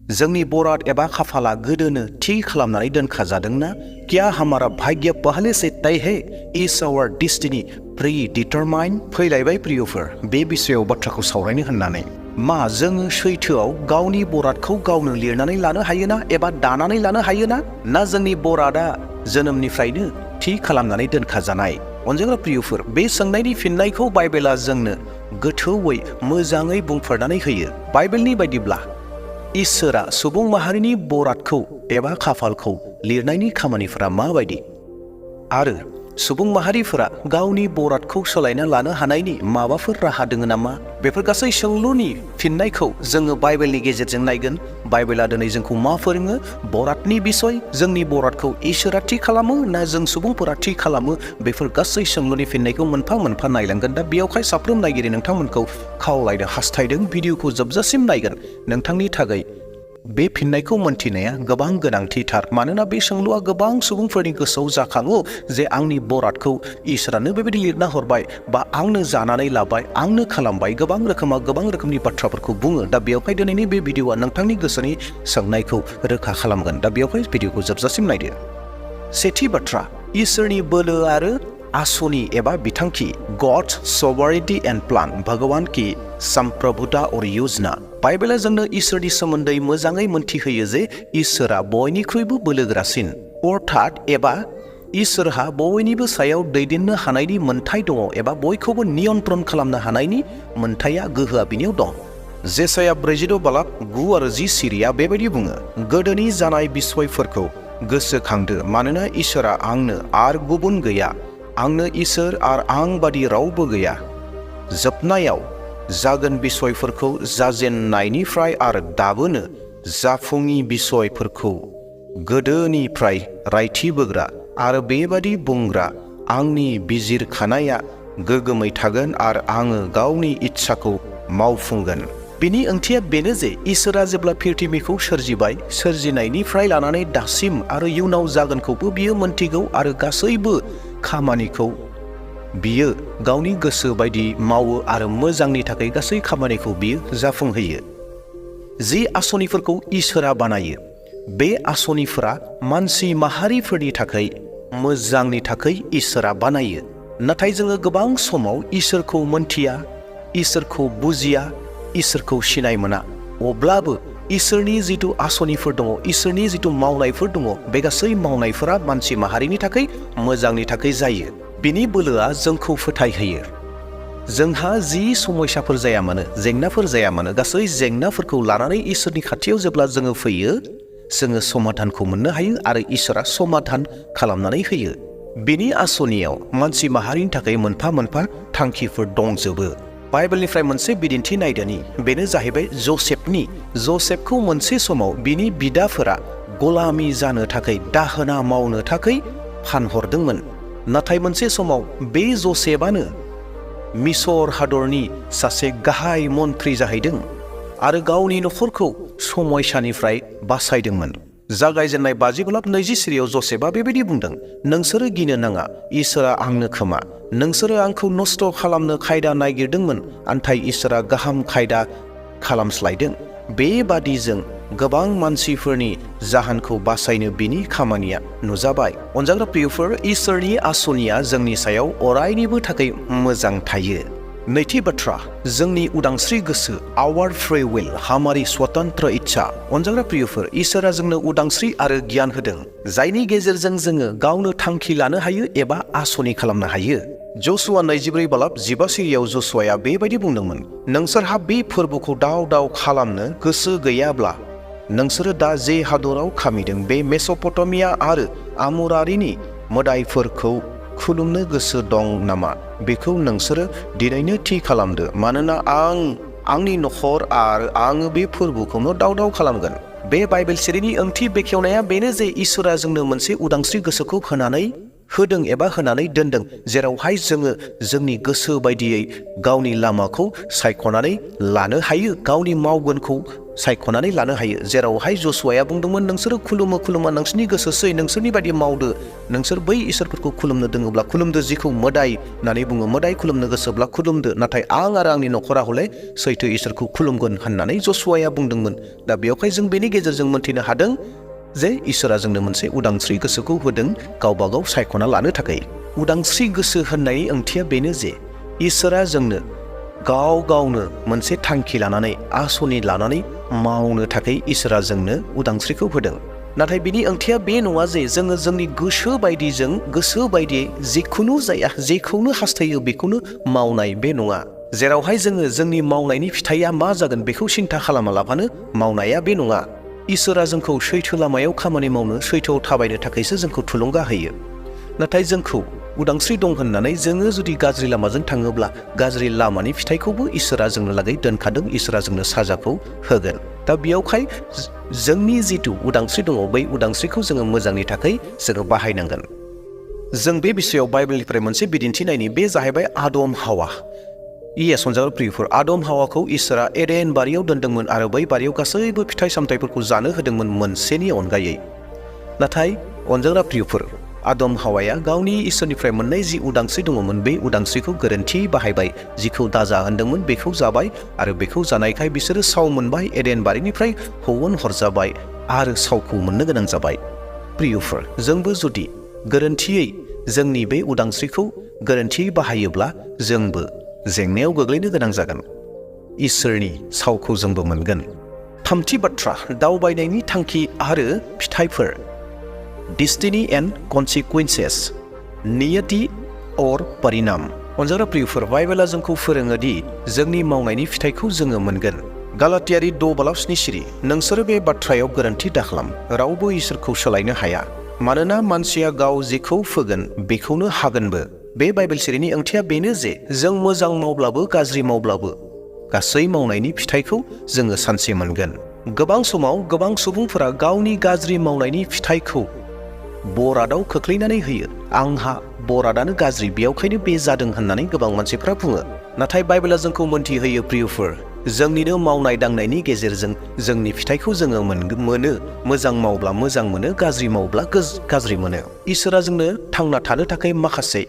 जोंनि बराद एबा खाफाला गोदोनो थि खालामनानै दोनखाजादोंना क्या हमारा भाग्य पहले से तय है इज आवर डेस्टिनी प्रीडिटरमाइन्ड फैलायबाय प्रियफोर बे बिषयाव बाथ्राखौ सावरायनो होननानै मा जोङो सैथोआव गावनि बरादखौ गावनो लिरनानै लानो हायोना एबा दानानै लानो हायोना ना जोंनि बरादा जोनोमनिफ्रायनो थि खालामनानै दोनखाजानाय अनजाग्रा प्रियफोर बे सोंनायनि फिननायखौ बाइबेला जोंनो गोथौयै मोजाङै बुंफोरनानै होयो बाइबेलनि बायदिब्ला इसोरा सुबुं माहारिनि बरादखौ एबा खाफालखौ लिरनायनि खामानिफोरा माबायदि आरो सुबुं माहारिफोरा गावनि बरादखौ सोलायना लानो हानायनि माबाफोर राहा दङ नामा बेफोर गासै सोंलुनि फिननायखौ जोङो बाइबेलनि गेजेरजों नायगोन बाइबेला दिनै जोंखौ मा फोरोङो बरादनि बिसय जोंनि बरादखौ इसोरा थि खालामो ना जों सुबुंफोरा थि खालामो बेफोर गासै सोंलुनि फिननायखौ मोनफा मोनफा नायलांगोन दा बेयावहाय साफ्रोम नायगिरि नोंथांमोनखौ खावलायनो हास्थायदों भिडिअखौ जोबजासिम नायगोन नोंथांनि थाखाय बे फिननायखौ मोनथिनाया गोबां गोनांथिथार मानोना बे सोंलुआ गोबां सुबुंफोरनि गोसोआव जाखाङो जे आंनि बरादखौ इसोरानो बेबायदि लिरना हरबाय बा आंनो जानानै लाबाय आंनो खालामबाय गोबां रोखोमनि बाथ्राफोरखौ बुङो दा बेवहाय दिनैनि बे भिडिअआ नोंथांनि गोसोनि सोंनायखौ रोखा खालामगोन दा बेवहाय भिडिअखौ जोबजासिम नायदो सेथि बाथ्रा इसोरनि बोलो आरो आसनि एबा बिथांखि गॉड्स सॉवरेनिटी एंड प्लान भगवान की संप्रभुता और योजना बाइबेला जोंनो इसोरनि सोमोन्दै मोजाङै मोनथिहोयो जे इसोरा बयनिख्रुइबो बोलोगोरासिन अर्थात एबा इसोरहा बयनिबो सायाव दैदेननो हानायनि मोन्थाय दङ एबा बयखौबो नियन्त्रण खालामनो हानायनि मोन्थाया गोहोआ बिनियाव दं जेसाया 46:9 आरो 10 सिरिया बेबायदि बुङो गोदोनि जानाय बिसयफोरखौ गोसोखांदो मानोना इसोरा आंनो आरो गुबुन गैया आंनो इसोर आरो आं बादि रावबो गैया जोबनायाव जागोन बिसयफोरखौ जाजेननायनिफ्राय आरो दाबोनो जाफुङि बिसयफोरखौ गोदोनिफ्राय रायथिबोग्रा आरो बेबादि बुंग्रा आंनि बिजिरखानाया गोगोमै थागोन आरो आङो गावनि इच्छाखौ मावफुंगोन बेनि ओंथिया बेनो जे इसोरा जेब्ला पृथिबीखौ सोरजिबाय सोरजिनायनिफ्राय लानानै दासिम आरो इयुनाव जागोनखौबो बियो मोनथिगौ आरो गासैबो खामानिखौ बियो गावनि गोसो बायदि मावो आरो मोजांनि थाखाय गासै खामानिखौ बियो जाफुंहोयो जि आसनिफोरखौ इसोरा बानायो बे आसनिफोरा मानसि माहारिफोरनि थाखाय मोजांनि थाखाय इसोरा बानायो नाथाय जोङो गोबां समाव इसोरखौ मोनथिया इसोरखौ बुजिया इसोरखौ सिनाय मोना अब्लाबो इसोरनि जिथु आसनिफोर दङ इसोरनि जिथु मावनायफोर दङ बे गासै मावनायफोरा मानसि माहारिनि थाखाय मोजांनि थाखाय जायो बिनि बोलोआ जोंखौ फोथायहोयो जोंहा जि समस्याफोर जाया मानो जेंनाफोर जाया मानो गासै जेंनाफोरखौ लानानै इसोरनि खाथियाव जेब्ला जोङो फैयो जोङो समाधानखौ मोननो हायो आरो इसोरा समाधान खालामनानै होयो बिनि आसनियाव मानसि माहारिनि थाखाय मोनफा मोनफा थांखिफोर दंजोबो बाइबेलनिफ्राय मोनसे बिदिन्थि नायदोनि बेनो जाहैबाय जसेफखौ मोनसे समाव बिनि बिदाफोरा गलामी जानो थाखाय दाहोना मावनो थाखाय फानहरदोंमोन नाथाय मोनसे समाव बे जसेफआनो मिसर हादरनि सासे गाहाय मन्थ्रि जाहैदों आरो गावनि नखरखौ समयसानिफ्राय बासायदोंमोन जागायजेननाय 50:20 सिरियाव जसेफआ बेबायदि बुंदों नोंसोरो गिनो नाङा इसोरा आंनो खोमा नोंसोरो आंखौ नस्थ खालामनो खायदा नागिरदोंमोन नाथाय इसोरा गाहाम खायदा खालामस्लायदों बेबादिजों गोबां मानसिफोरनि जाहानखौ बासायनो बिनि खामानिया नुजाबाय अनजाग्रा प्रियफोर इसोरनि आसनिया जोंनि सायाव अरायनिबो थाखाय मोजां थायो नैथि बाथ्रा जोंनि उदांस्रि गोसो आवर फ्री विल हमारी स्वतंत्र इच्छा अनजाग्रा प्रियफोर इसोरा जोंनो उदांस्रि आरो गियान होदों जायनि गेजेरजों जोङो गावनो थांखि लानो हायो एबा आसनि खालामनो हायो जसुवा 24:15 सिरियाव जसुवाया बेबायदि बुंदोंमोन नोंसोरहा बे फोरबोखौ दाव खालामनो गोसो गैयाब्ला नोंसोरो दा जे हादराव खामिदों बे मेस'पटामिया आरो आमुरारिनि मोदायफोरखौ खुलुमनो गोसो दं नामा बेखौ नोंसोरो दिनैनो थि खालामदो मानोना आंनि नखर आरो आङो बे फोरबोखौनो दाव खालामगोन बे बाइबेल सिरिनि ओंथि बेखेवनाया बेनो जे इसोरा जोंनो मोनसे उदांस्रि गोसोखौ होदों एबा होनानै दोनदों जेरावहाय जोङो जोंनि गोसो बायदियै गावनि लामाखौ सायख'नानै लानो हायो गावनि मावगोनखौ सायख'नानै लानो हायो। जेरावहाय जसुवाया बुंदोंमोन नोंसोरो खुलुमो खुलुमा नोंसोरनि गोसोसै नोंसोरनि बायदि मावदो, नोंसोर बै इसोरफोरखौ खुलुमनो दोङोब्ला खुलुमदो, जिखौ मोदाय होननानै बुङो, मोदाय खुलुमनो गोसोब्ला खुलुमदो, नाथाय आं आरो आंनि न'खरा हले सैथो इसोरखौ खुलुमगोन होननानै जसुवाया बुंदोंमोन। दा बेवहाय जों बेनि गेजेरजों मोनथिनो हादों जे इसोरा जोंनो मोनसे उदांस्रि गोसोखौ होदों गावबागाव सायख'ना लानो थाखाय। उदांस्रि गोसो होननायनि ओंथिया बेनो जे इसोरा जोंनो गाव गावनो मोनसे थांखि लानानै आसनि लानानै मावनो थाखाय इसोरा जोंनो उदांस्रिखौ होदों। नाथाय बिनि ओंथिया बे नङा जे जोङो जोंनि गोसो बायदियै जिखुनु जाया जेखौनो हास्थायो बेखौनो मावनाय, बे नङा। जेरावहाय जोङो जोंनि मावनायनि फिथाइया मा जागोन बेखौ सिन्था खालामालाबानो मावनाया, बे नङा। इसोरा जोंखौ सैथो लामायाव खामानि मावनो, सैथोआव थाबायनो थाखायसो जोंखौ थुलुंगा होयो। नाथाय जोंखौ उदांस्रि दं होननानै जोङो जुदि गाज्रि लामाजों थाङोब्ला गाज्रि लामानि फिथाइखौबो इसोरा जोंनो लागै दोनखादों, इसोरा जोंनो साजाखौ होगोन। दा बेयावहाय जोंनि जिथु उदांस्रि दङ बै उदांस्रिखौ जोङो मोजांनि थाखाय जोङो बाहायनांगोन। जों बे बिषयाव बाइबेलनिफ्राय मोनसे बिदिन्थि नायनि, बे जाहैबाय आदम हावा। अनजाग्रा प्रियफोर, आदम हावाखौ इसोरा एडेन बारियाव दोनदोंमोन आरो बै बारियाव गासैबो फिथाइ सामथाइफोरखौ जानो होदोंमोन मोनसेनि अनगायै। नाथाय अनजाग्रा प्रियफोर, आदम हावाया गावनि इसोरनिफ्राय मोननाय जि उदांस्रि दङमोन बे उदांस्रिखौ गोरोन्थि बाहायबाय, जिखौ दाजा होनदोंमोन बेखौ जाबाय आरो बेखौ जानायखाय बिसोरो साव मोनबाय, एडेन बारिनिफ्राय होवन हरजाबाय आरो सावखौ मोननो गोनां जाबाय। प्रियफोर, जोंबो जुदि गोरोन्थियै जोंनि बे उदांस्रिखौ गोरोन्थियै बाहायोब्ला जोंबो जेंनायाव गोग्लैनो गोनां जागोन। इसोरनि सावखौ जोंबो मोनगोन। थामथि बाथ्रा, दावबायनायनि थांखि आरो फिथाइफोर। डेस्टिनी एन्ड कन्सिक्वेन्सेस, नियति और परिणाम। अनजाग्रा प्रियफोर, बाइबेला जोंखौ फोरोङो दि जोंनि मावनायनि फिथाइखौ जोङो मोनगोन। गालातियारि 6:7 नोंसोरो बे बाथ्रायाव गोरोन्थि दाखालाम, रावबो इसोरखौ सोलायनो हाया, मानोना मानसिया गाव जेखौ फोगोन बेखौनो हागोनबो। बे बाइबेल सिरिनि ओंथिया बेनो जे जों मोजां मावब्लाबो गाज्रि मावब्लाबो गासै मावनायनि फिथाइखौ जोङो सानसे मोनगोन। गोबां समाव गोबां सुबुंफोरा गावनि गाज्रि मावनायनि फिथाइखौ बरादाव खोख्लैनानै होयो। आंहा बरादानो गाज्रि, बेयावखायनो बे जादों होननानै गोबां मानसिफ्रा बुङो। नाथाय बाइबेला जोंखौ मोनथिहोयो प्रियफोर, जोंनिनो मावनाय दांनायनि गेजेरजों जोंनि फिथाइखौ जोङो मोनो। मोजां मावब्ला मोजां मोनो, गाज्रि मावब्ला गाज्रि मोनो। इसोरा जोंनो थांना थानो थाखाय माखासे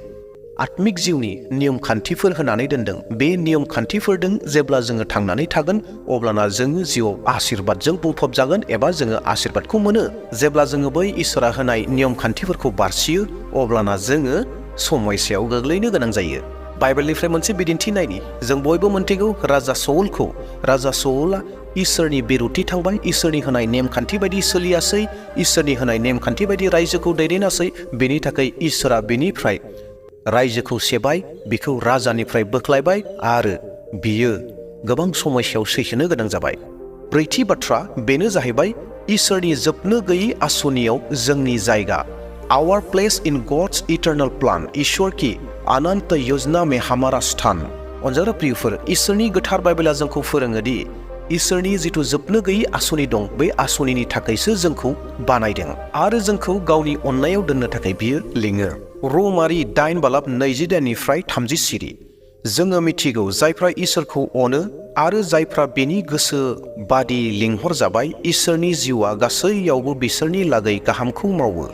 आत्मिक जिउनि नियम खान्थिफोर होनानै दोनदों। बे नियम खान्थिफोरजों जेब्ला जोङो थांनानै थागोन अब्लाना जोङो जिउआव आशीर्बादजों बुंफब जागोन एबा जोङो आशीर्बादखौ मोनो। जेब्ला जोङो बै इसोरा होनाय नियम खान्थिफोरखौ बारसियो अब्लाना जोङो समयसायाव गोग्लैनो गोनां जायो। बाइबेलनिफ्राय मोनसे बिदिन्थि नायनि, जों बयबो मोनथिगौ राजा साउला इसोरनि बेरुथि थांबाय, इसोरनि होनाय नेमखान्थि बायदि सोलियासै, इसोरनि होनाय नेमखान्थि बायदि रायजोखौ दैदेनासै। बेनि थाखाय इसोरा बेनिफ्राय रायजोखौ सेबाय, बिखौ राजानिफ्राय बोख्लायबाय आरो बियो गोबां समयसायाव सैसोनो गोनां जाबाय। ब्रैथि बाथ्रा बेनो जाहैबाय इसोरनि जोबनो गैयै आसनियाव जोंनि जायगा। Our place in God's eternal plan, ईश्वर की अनंत योजना में हमारा स्थान। अनजाग्रा प्रियफोर, इसोरनि गोथार बाइबेला जोंखौ फोरोङो दि इसोरनि जिथु जोबनो गैयै आसनि दं, बे आसनिनि थाखायसो जोंखौ बानायदों आरो जोंखौ गावनि अननायाव दोननो थाखाय बियो लिङो। रमारि 8:20-30 जोङो मिथिगौ जायफ्रा इसोरखौ अनो आरो जायफ्रा बेनि गोसो बादि लिंहर जाबाय, इसोरनि जिउआ गासैयावबो बिसोरनि लागै गाहामखौ मावो।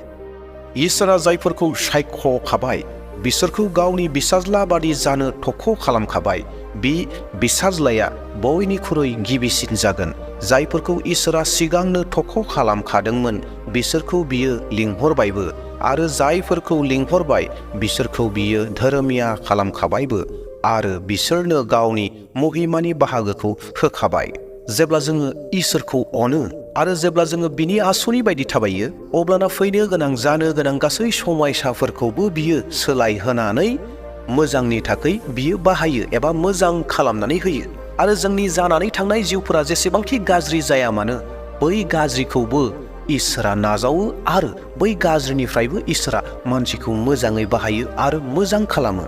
इसोरा जायफोरखौ सायख'खाबाय बिसोरखौ गावनि बिसाज्ला बादि जानो थख' खालामखाबाय। बे बिसाज्लाया बयनिख्रुइ गिबिसिन जागोन। जायफोरखौ इसोरा सिगांनो थख' खालामखादोंमोन बिसोरखौ बियो लिंहरबायबो आरो जायफोरखौ लिंहरबाय बिसोरखौ बियो धोरोमिया खालामखाबायबो आरो बिसोरनो गावनि महिमानि बाहागोखौ होखाबाय। जेब्ला जोङो इसोरखौ अनो आरो जेब्ला जोङो बिनि आसनि बायदि थाबायो अब्लाना फैनो गोनां जानो गोनां गासै समायसाफोरखौबो बियो सोलायहोनानै मोजांनि थाखाय बियो बाहायो एबा मोजां खालामनानै होयो। आरो जोंनि जानानै थांनाय जिउफोरा जेसेबांखि गाज्रि जाया मानो बै गाज्रिखौबो इसोरा नाजावो आरो बै गाज्रिनिफ्रायबो इसोरा मानसिखौ मोजाङै बाहायो आरो मोजां खालामो।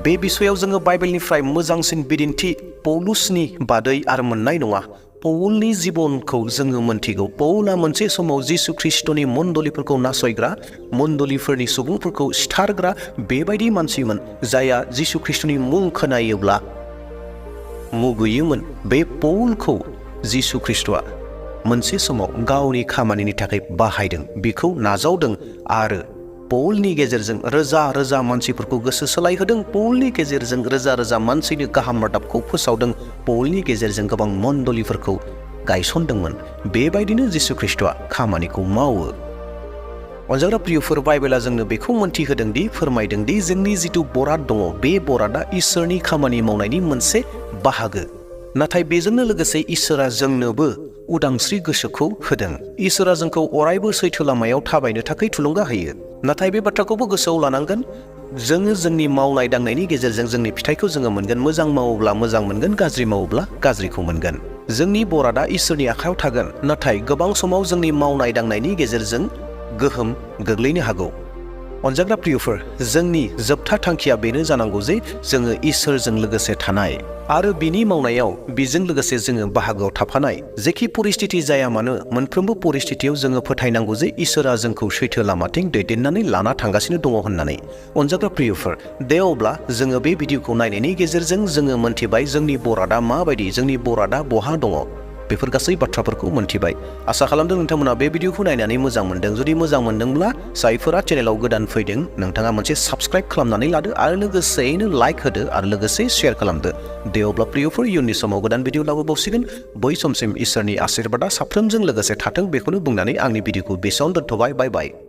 बे बिषयाव जोङो बाइबेलनिफ्राय मोजांसिन बिदिन्थि पौलुसनि बादै आरो मोननाय नङा। पौलनि जिबनखौ जोङो मोनथिगौ। पौला मोनसे समाव जिसु ख्रिस्टनि मण्डलिफोरखौ नासयग्रा, मण्डलिफोरनि सुबुंफोरखौ सिथारग्रा बेबायदि मानसिमोन जायहा जिसु ख्रिस्टनि मुं खोनायोब्ला मुगैयोमोन। बे पौलखौ जिसु ख्रिस्ट'आ मोनसे समाव गावनि खामानिनि थाखाय बाहायदों, बेखौ नाजावदों आरो पलनि गेजेरजों रोजा रोजा मानसिफोरखौ गोसो सोलायहोदों। पलनि गेजेरजों रोजा रोजा मानसिनि गाहाम रादाबखौ फोसावदों। पलनि गेजेरजों गोबां मण्डलिफोरखौ गायसनदोंमोन। बेबायदिनो जिसु ख्रिस्ट'आ खामानिखौ मावो। अनजाग्रा प्रियफोर, बाइबेला जोंनो बेखौ मोन्थिहोदों दि, फोरमायदों दि जोंनि जिथु बराद दङ, बे बरादा इसोरनि खामानि मावनायनि मोनसे बाहागो। नाथाय बेजोंनो लोगोसे इसोरा जोंनोबो उदांस्रि गोसोखौ होदों। इसोरा जोंखौ अरायबो सैथो लामायाव थाबायनो थाखाय थुलुंगा होयो। नाथाय बे बाथ्राखौबो गोसोआव लानांगोन, जोङो जोंनि मावनाय दांनायनि गेजेरजों जोंनि फिथाइखौ जोङो मोनगोन। मोजां मावोब्ला मोजां मोनगोन, गाज्रि मावोब्ला गाज्रिखौ मोनगोन। जोंनि बरादा इसोरनि आखायाव थागोन, नाथाय गोबां समाव जोंनि मावनाय दांनायनि गेजेरजों गोहोम गोग्लैनो हागौ। अनजाग्रा प्रियफोर, जोंनि जोबथा थांखिया बेनो जानांगौ जे जोङो इसोरजों लोगोसे थानाय आरो बिनि मावनायाव बिजों लोगोसे जोङो बाहागोआव थाफानाय। जेखि परिस्थिति जाया मानो, मोनफ्रोमबो परिस्थितियाव जोङो फोथायनांगौ जे इसोरा जोंखौ सैथो लामाथिं दैदेननानै लाना थांगासिनो दङ होननानै। अनजाग्रा प्रियफोर, दे अब्ला जोङो बे भिडिअखौ नायनायनि गेजेरजों जोङो मोन्थिबाय जोंनि बरादा माबायदि, जोंनि बरादा बहा दङ, बेफोर गासै बाथ्राफोरखौ मोन्थिबाय। आसा खालामदों नोंथांमोना बे भिडिअखौ नायनानै मोजां मोनदों। जुदि मोजां मोनदोंब्ला, जायफोरा चेनेलाव गोदान फैदों, नोंथाङा मोनसे साबस्क्राइब खालामनानै लादो आरो लोगोसेयैनो लाइक होदो आरो लोगोसे शेयार खालामदो। दे अब्ला प्रियफोर, इयुननि समाव गोदान भिडिअ लाबोबावसिगोन। बै समसिम इसोरनि आशीर्बादा साफ्रोमजों लोगोसे थाथों, बेखौनो बुंनानै आंनि भिडिअखौ बेसेयावनो दोनथ'बाय। बाय बाय।